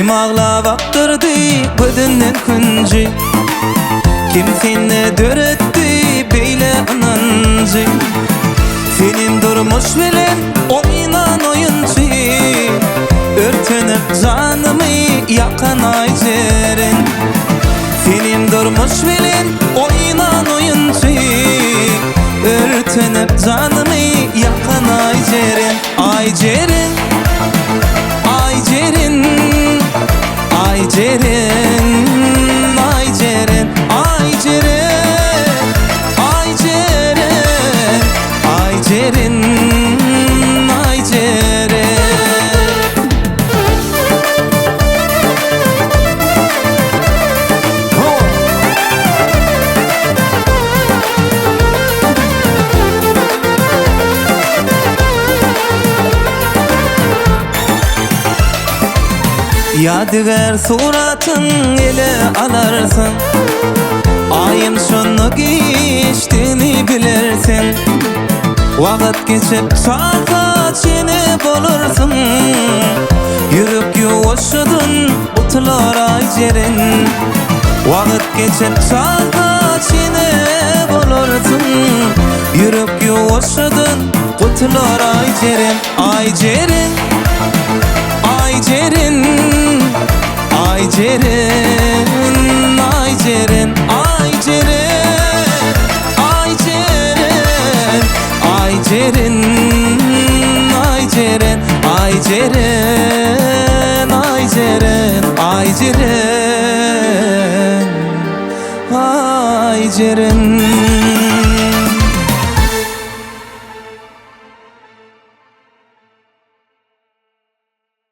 Kim aglap akdyrdy gözünden künji? Kim sende döretdi beýle ynanjy? Senem durmuş bilen oýnan oýunçy, Örtenip janymy ýakan Aýjeren. Senem durmuş bilen oýnan oýunçy, Örtenip janymy ýakan Aýjeren. Aýjeren, Aýjeren, Aýjeren, Aýjeren, Aýjeren, Aýjeren, Aýjeren, Aýjeren. Ýadygär suratyn ele alarsyň, Aýym şonda giçdigini bilersiň. Wagt geçip çaka çene bolarsyň, Ýürek ýuwaşjadan gutular Aýjeren. Wagt geçip çaka çene bolarsyň, Ýürek ýuwaşjadan gutular Aýjeren. Aýjeren, Aýjeren, Aýjeren, Aýjeren, Aýjeren, Aýjeren, Aýjeren, Aýjeren, Aýjeren, Aýjeren, Aýjeren, Aýjeren.